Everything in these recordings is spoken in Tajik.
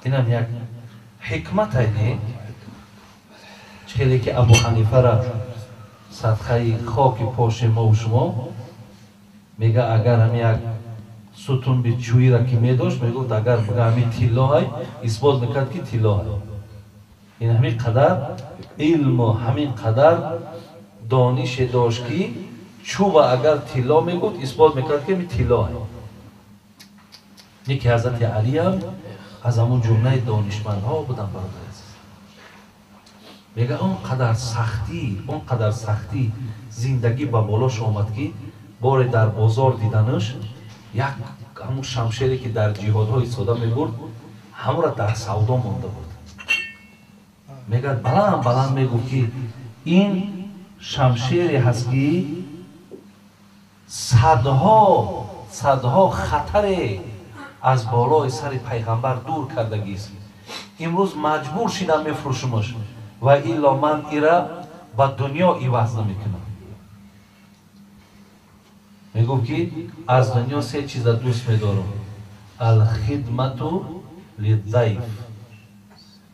Инам як ҳикмат айне, хеле ки Абу Ҳанифара садқаи хоки поши мо шумо мега, агар ҳами як сутун бичӯира ки медошт, мегуфт, агар бига ҳами тиллоҳай, исбот мекард ки тиллоҳай. Ин ҳамин қадар илму ҳамин қадар донише дошт, ки чӯба агар тилло мегуфт, исбот мекард ки ҳами тиллоҳай. Яке Ҳазрати Алиам аз ҳамон ҷумлаи донишмандҳо буданд, бародари азиз. Мега, он қадар сахтӣ, он қадар сахтӣ зиндагӣ ба болош омад, ки боре дар бозор диданаш, як ҳамун шамшере ки дар ҷиҳодҳо истода мебурд, ҳамонро дар савдо монда буд. Мегӯяд, баланд баланд мегуфт, ки ин шамшере ҳаст, ки садҳо садҳо хатаре аз болои сари пайғамбар дур кардагист. Имрӯз маҷбур шидам мефурӯшумаш, ва илло ман ира ба дунё иваз намекунам. Мегуфт, ки аз дунё се чиза дӯст медорам: алхидмату лидзайф,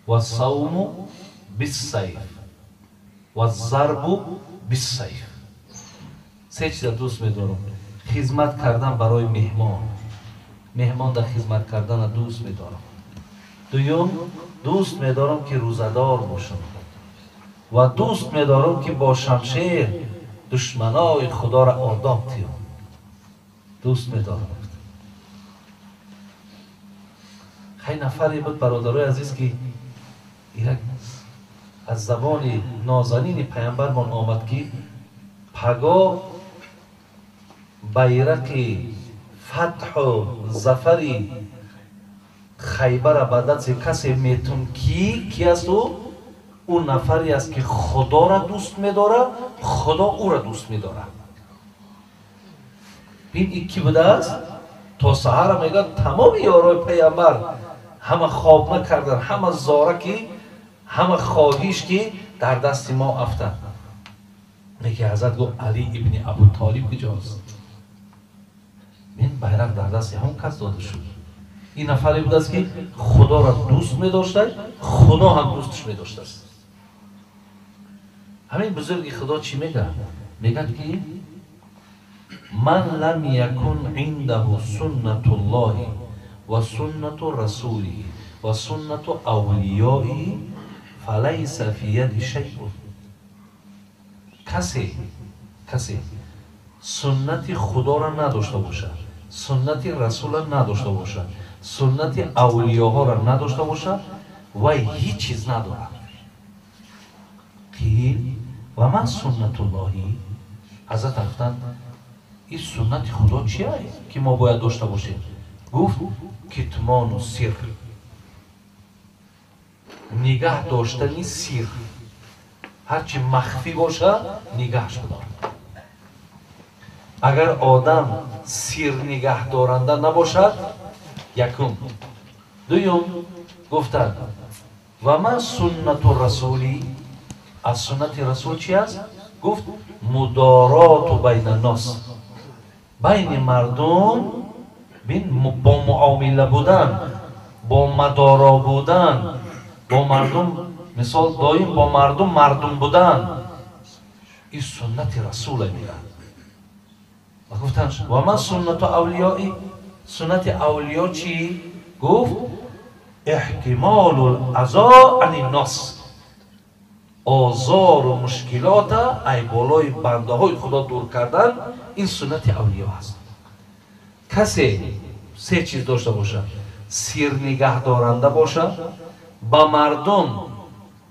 вассавму биссайф, ваззарбу биссайф. Се чиза дӯст медорам: хизмат кардан барои меҳмон, меҳмон дар хизмат кардана дӯст медорам. Дуюм, дӯст медорам, ки рӯзадор бошам, ва дӯст медорам, ки бо шамшер душманои худоро одоб тиём, дӯст медорам. Хай, нафаре буд, бародарои азиз, ки як аз забони нозанини паямбармон омад, ки паго байрақи фатҳу зафари Хайбара ба дасти касе метун, ки аст ӯ? Ӯ нафаре аст, ки Худоро дӯст медорад, Худо ӯро дӯст медорад. Бин, ин кӣ будааст? То саҳара, мегӯяд, тамоми ёрои паямбар ҳама хоб накардан, ҳама зора, ки ҳама хоҳиш, ки дар дасти мо афтад. Леки ҳазрат гуфт: «Али ибни Абу Толиб куҷост?» Ин байрақ дар дасти ҳамон кас дода шуд. Ин нафаре будааст, ки Худоро дӯст медошта, Худо ҳам дӯстш медоштааст. Ҳамин бузурги Худо чӣ мегӯяд? Мегӯяд, ки ман лам якун индаҳу суннатуллоҳи ва суннату расулиҳи ва суннату авлиёиҳи фалайса фи яди шайъун. Касе суннати Худоро надошта бошад, суннати расулро надошта бошад, суннати авлиёҳоро надошта бошад, вай ҳеҷ чиз надорад. Қил: «Ва ман суннатуллоҳи?» Ҳазрат гуфтанд: «Ин суннати Худо чи ки мо бояд дошта бошем?» Гуфт: «Китмону сир, нигаҳ доштани сир, ҳарчи махфӣ бошад, нигаҳш бидор. Агар одам сир нигаҳдоранда набошад». Якум. Дуюм гуфтанд: «Ва ман суннату расулӣ?» Аз суннати расул чи аст? Гуфт: «Мудороту байна нос, байни мардум бин бо муомила будан, бо мадоро будан, бо мардум, мисол, доим бо мардум мардум будан, ин суннати расула», мегӯяд. Ва гуфтанд: «Ва ман суннату авлиёӣ?» Суннати авлиё чӣ? Гуфт: «Эҳтимолу азо ани нос, озору мушкилота ай болои бандаҳои Худо дур кардан, ин суннати авлиё аст». Касе се чиз дошта бошад: сир нигаҳдоранда бошад, ба мардум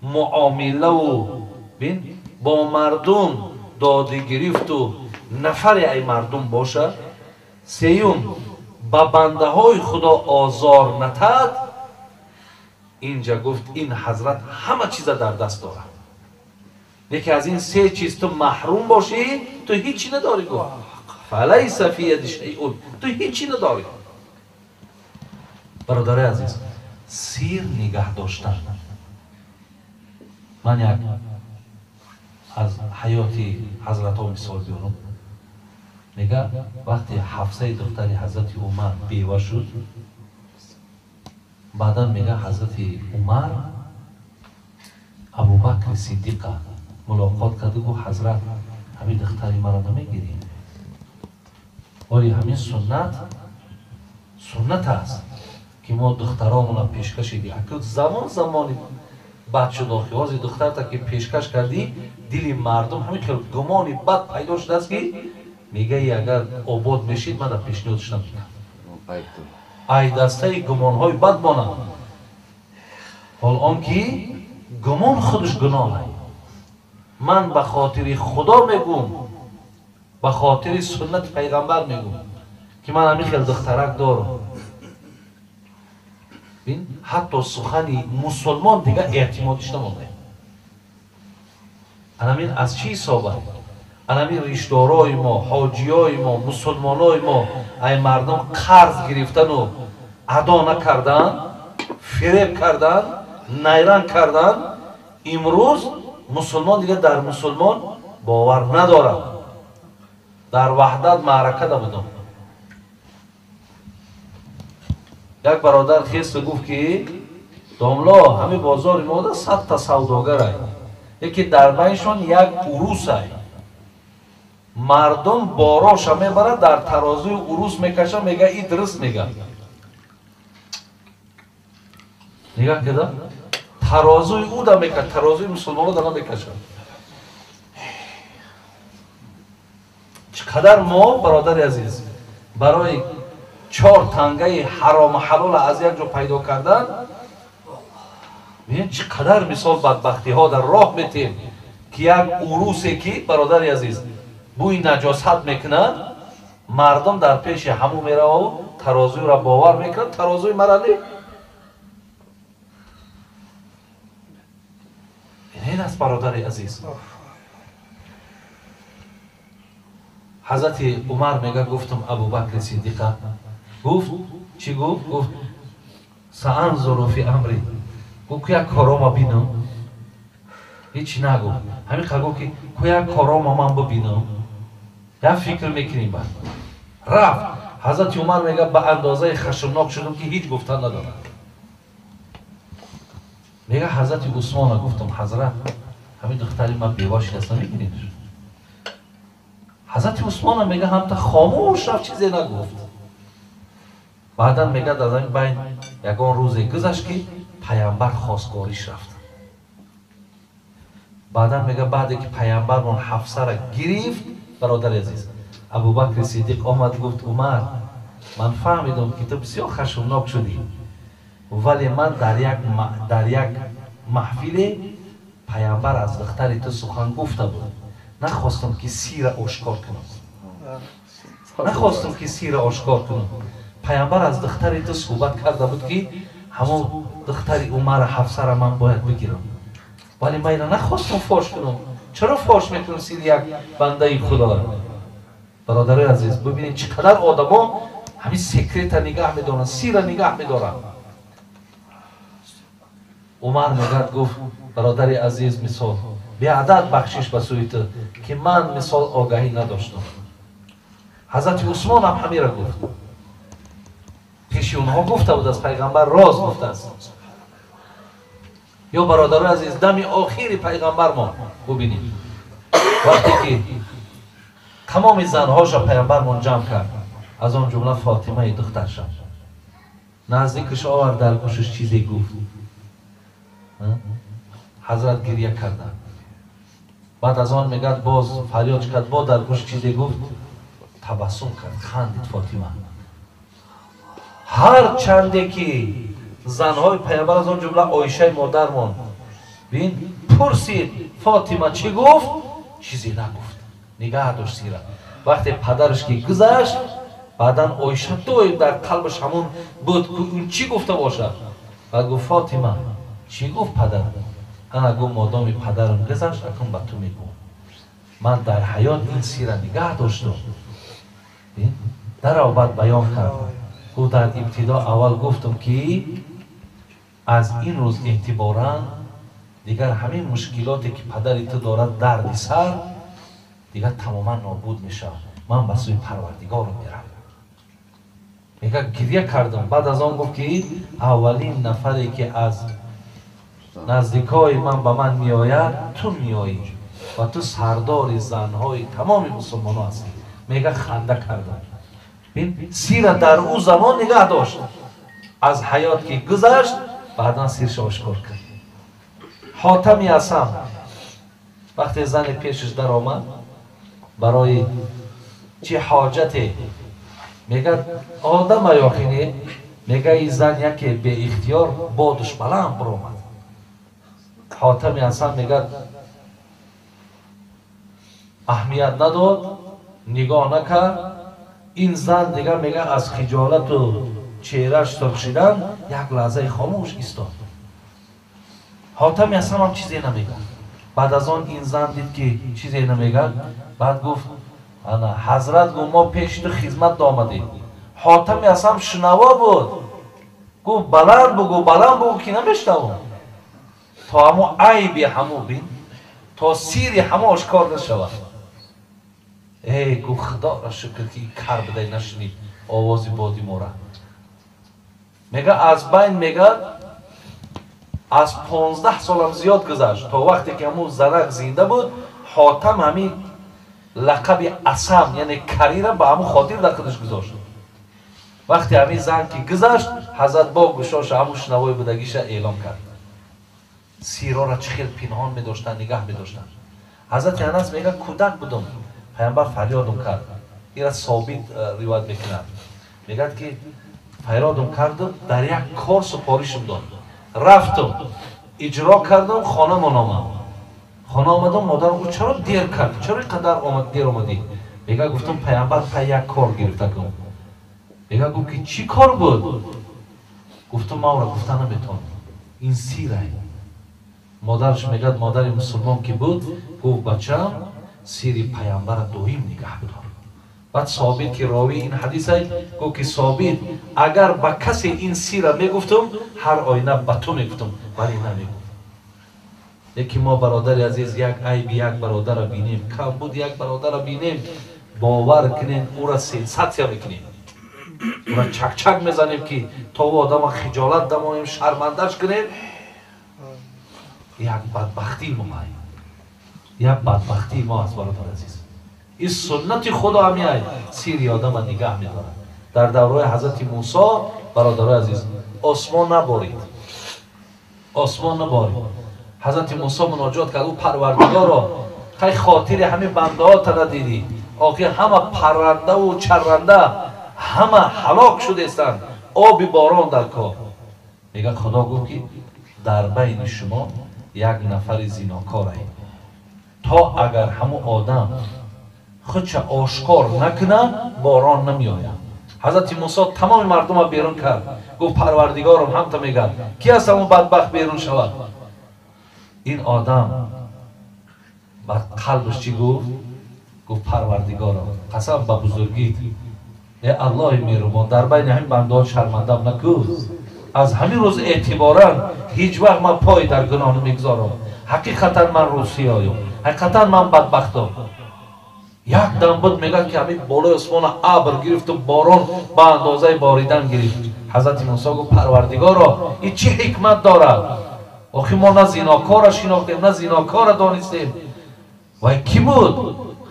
муомилаву бин бо мардум додигирифту нафаре ай мардум бошад, сеюм, ба бандаҳои Худо озор натад. Инҷа гуфт, ин ҳазрат ҳама чиза дар даст дорад. Леки аз ин се чиз ту маҳрум бошӣ, ту ҳеҷ чӣ надорӣ. Гуфт: «Фалайса фи яди шайъун», ту ҳеҷ чӣ надорӣ. Бародари азиз, сир нигаҳ доштан. Ман як аз ҳаёти ҳазратҳо мисол биёрам. Мега, вақте Ҳафсаи духтари ҳазрати Умар бева шуд. Баъдан мега ҳазрати Умар Абубакри Сиддиқа мулоқот карду гуфт: ҳазрат, ҳамин духтари маро намегирӣ? Оли ҳамин суннат суннат аст ки мо духтаромона пешкаши ди. Аку замон замони бад шуд, охи ҳозир духтарта ки пешкаш кардӣ, дили мардум ҳамин хел гумони бад пайдо шудааст ки мегаи агар обод мешид, мана пешниҳодш намекард. Ай дастаи гумонҳои бад монанд. Ҳол он ки гумон худаш гуноҳ. Ман ба хотири Худо мегӯм, ба хотири суннати пайғамбар мегӯм ки ман ҳамин хел духтарак дорам. Бин, ҳатто сухани мусулмон дига эътимодиш намонда. Анамин аз чӣ ҳисоба? Анамин ришдорои мо, ҳоҷиёи мо, мусулмонои мо ай мардум қарз гирифтану адо накардан, фиреб кардан, найранг кардан, имрӯз мусулмон дига дар мусулмон бовар надорад. Дар ваҳдат маъракада будам. Як бародар хесту гуфт ки домло, ҳамин бозори мода 100 та савдогарай, яке дар байншон як урусай. Мардум бороша мебарад, дар тарозуи урус мекаша, мега и дуруст мега. Нигаҳ кида, тарозуи ӯ да мека, тарозуи мусулмоно да намекашад. Чӣ қадар мо, бародари азиз, барои чор тангаи ҳарому ҳалола аз як ҷо пайдо кардан, бибин чӣ қадар мисол бадбахтиҳо дар роҳ метем, ки як урусе ки, бародари азиз, бӯи наҷосат мекунад, мардум дар пеши ҳаму мераву тарозуйро бовар мекунад, тарозуи мара не. Ин аст, бародари азиз. Ҳазрати Умар мега гуфтам Абубакри Сиддиқа, гуфт чӣ гуфт? Гуфт: саанзуру фи амри. Гуфт ку як корома бинам. Ҳечи нагуфт, ҳамин қадр гуфт ки ку як корома ман бибинам, як фикр мекунем. Баъд рафт. Ҳазрати Умар мега ба андозаи хашмнок шудам ки ҳеҷ гуфтан надорам. Мега ҳазрати Усмона гуфтам: ҳазрат, ҳамин духтари ман бева шидаст, намегиред? Ҳазрати Усмона мега ҳамта хомӯш рафт, чизе нагуфт. Баъдан мегӯяд, аз ҳамин байн ягон рӯзе гузашт ки паямбар хостгориш рафт. Баъдан мега баъде ки паямбармон Ҳафсара гирифт, бародари азиз, Абубакри Сиддиқ омад, гуфт: Умар, ман фаҳмидам ки ту бисёр хашмнок шудӣ, вале ман дар як маҳфиле паямбар аз духтари ту сухан гуфта буд, нахостам ки сира ошкор кунам, нахостам ки сира ошкор кунам. Паямбар аз духтари ту суҳбат карда буд ки ҳамон духтари Умара Ҳафсара ман бояд бигирам, вале ман ина нахостам фош кунам. Чаро фош мекунам сири як бандаи худоро? Бародарои азиз, бибинед чӣ қадар одамо ҳамин секрета нигаҳ медоранд, сира нигаҳ медоранд. Умар мегӯяд, гуфт: бародари азиз, мисол беадад бахшиш ба сӯи ту ки ман мисол огаҳӣ надоштам. Ҳазрати Усмон ҳам ҳамира гуфт, пеши онҳо гуфта буд, аз пайғамбар роз гуфтааст. Ё бародарои азиз, дами охири пайғамбармон бубинед, вақте ки тамоми занҳоша пайғамбармон ҷамъ кард, аз он ҷумла Фотимаи духтарша наздикаш овард, дар гӯшаш чизе гуфт, ҳазрат гирья карданд. Баъд аз он мегӯяд, боз фарёд кард, боз дар гӯш чизе гуфт, табассум кард, хандид Фотима. Ҳар чанде ки занҳои пайғамбар, аз он ҷумла Оишаи модармон, бин, пурсид: Фотима чӣ гуфт? Чизе нагуфт, нигаҳ дошт сира. Вақте падараш ки гузашт, баъдан Оиша доим дар қалбаш ҳамон буд ки ун чӣ гуфта бошад. Баъд гуфт: Фотима, чӣ гуфт падар? Ана, гуфт, модоми падарам гузашт, акун ба ту мегӯм, ман дар ҳаёт ин сира нигаҳ доштум. Дарав баъд баён кард. Гуфт: дар ибтидо аввал гуфтам ки аз ин рӯз эътиборан дигар ҳамин мушкилоте ки падари ту дорад, дарди сар, дигар тамоман нобуд мешавад, ман ба сӯи Парвардигорам меравам. Мега гирья кардам. Баъд аз он гуфт ки аввалин нафаре ки аз наздикои ман ба ман меояд, ту меоӣ ва ту сардори занҳои тамоми мусулмонон ҳастӣ. Мега ханда кардам. Бин, сира дар ӯ замон нигаҳ дошт. Аз ҳаёт ки гузашт, баъдан сирша ошкор кард. Ҳотами Асам вақте зани пешаш даромад, барои чӣ ҳоҷате мегӯяд одама ёхине, мега ин зан яке беихтиёр бодуш баланд биромад. Ҳотами Асам мегӯяд аҳамият надод, нигоҳ накард. Ин зан дигар мега аз хиҷолату чеҳраш сурх шидан як лаҳзаи хомӯш истод. Ҳотами Асам ҳам чизе намегӯяд. Баъд аз он ин зан дид ки чизе намегӯяд, баъд гуфт ана ҳазрат гуфт мо пеши ту хизмат омадем. Ҳотами Асам шунаво буд, гуфт баланд бугӯ, баланд бугӯ ки намешнавам. То ҳамо айби ҳамо бин, то сири ҳамо ошкор нашавад. Эй гуфт худоро шукр ки кар будай нашунид овози боди мора. Мега аз байн мега аз 15 солам зиёд гузашт то вақте ки ҳамун занак зинда буд. Ҳотам ҳамин лақаби Асам яъне карира ба ҳамун хотир дар худаш гузошт. Вақте ҳамин зан ки гузашт, ҳазрат бо гӯшоша ҳамун шунавои будагиша эълом кард. Сирора чӣ хел пинҳон медоштанд, нигаҳ медоштанд. Ҳазрати Анас мега кӯдак будум, паямбар фарёдум кард. Ира Собит ривоят мекунад. Мегӯяд ки фарёдум карду дар як кор супоришум дод. Рафтум, иҷро кардам, хонамон омад. Хона омадам, модарам гуфт чаро дер кардӣ, чаро ин қадар дер омадӣ? Мега гуфтам паямбар пай як кор гирифта кун. Мега гуфт ки чӣ кор буд? Гуфтам ман ӯро гуфта наметавонам, ин сирай. Модараш мегӯяд модари мусулмон ки буд, гуфт бачам сири паямбара доим нигаҳ бидор. Баъд Собит ки ровии ин ҳадисай гуфт ки Собит агар ба касе ин сира мегуфтум, ҳар оина ба ту мегуфтум, вале намегуфт. Яке мо бародари азиз як айби як бародара бинем, кам буд як бародара бинем, бовар кунем ӯра сенсатсия мекунем, ӯра чакчак мезанем ки то ӯ одама хиҷолат дамоем, шармандаш кунем. Як бадбахтии мо, як бадбахтии мо аст бародари азиз. Ин суннати худо ҳамиай сири одама нигаҳ медорад. Дар давраи ҳазрати Мусо бародарои азиз осмон наборид, осмон наборид. Ҳазрати Мусо муноҷот кард: ӯ Парвардигоро, хай хотири ҳамин бандаҳота надидӣ, охир ҳама паррандаву чарранда ҳама ҳалок шудестанд, оби борон дар кор. Мега Худо гуфт ки дар байни шумо як нафари зинокорай, то агар ҳамун одам худша ошкор накунад, борон намеояд. Ҳазрати Мусо тамоми мардума берун кард, гуфт Парвардигорам ҳамта мегӯяд ки аст ҳамун бадбахт берун шавад. Ин одам бар қалбаш чӣ гуфт? Гуфт Парвардигорам қасам ба бузургит, э Аллоҳи меҳрубон, дар байни ҳамин бандаҳо шармандам накун. Аз ҳамин рӯз эътиборан ҳеҷ вақт ман пой дар гуноҳ намегузорам. Ҳақиқатан ман рӯсиёям, ҳақиқатан ман бадбахтам. Як дам буд мегӯяд ки ҳамин болои осмона абр гирифту борон ба андозаи боридан гирифт. Ҳазрати Мусо гуфт Парвардигоро, ин чӣ ҳикмат дорад? Охи мо на зинокорро шинохтем, на зинокорро донистем. Вай кӣ буд?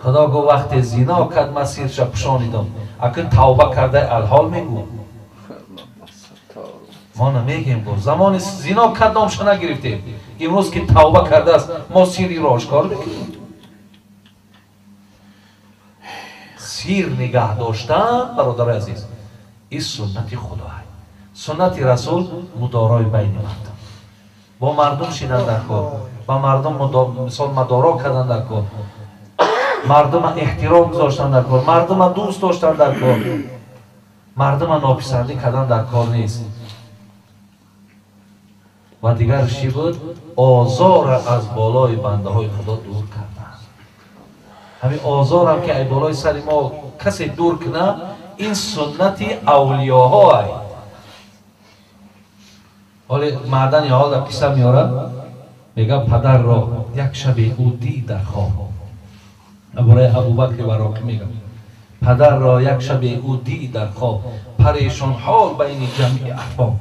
Худо гуфт вақте зино кард ман сирша пӯшонидам, акун тавба кардаи алҳол мегӯ. Мо намегем, гуфт замони зино кард номша нагирифтем, имрӯз ки тавба кардааст мо сирро ошкор мекунем. Сир нигаҳ доштан бародарои азиз ин суннати Худоай, суннати Расул мудорои байни мардум. Бо мардум шидан дар кор, ба мардум мисол мадоро кардан дар кор, мардума эҳтиром гузоштан дар кор, мардума дӯст доштан дар кор, мардума нописандӣ кардан дар кор нест. Ва дигар чӣ буд? Озора аз болои бандаҳои Худо дур кардан. Ҳамин озорам ки ай болои сари мо касе дур кунад, ин суннати авлиёҳо ай. Ҳоле маъдани ҳол дар қисса меорад, мегӯяд падарро як шабе ӯ дид дар хоб. Бораи Абубакри Вароқӣ мегӯяд, Падарро як шабе ӯ дид дар хоб, парешонҳол байни ҷамъи аҳбоб.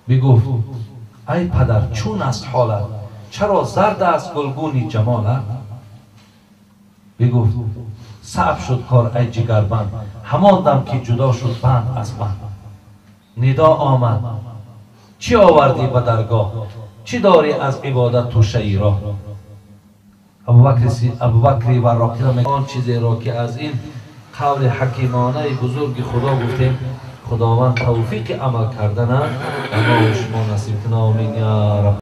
Бигуфт: ай падар, чун аст ҳолат, чаро зард аст гулгуни ҷамолат? Бигуфт: саъб шуд кор, ай ҷигарбанд, ҳамон дам ки ҷудо шуд банд аз банд. Нидо омад: чӣ овардӣ ба даргоҳ, чӣ дорӣ аз ибодат тӯшаи роҳ? Абубакри Варроқиро он чизеро ки аз ин қавли ҳакимонаи бузурги Худо гуфтем, Худованд тавфиқи амал кардана ба мо шумо насиб кунад. Омин я Раб.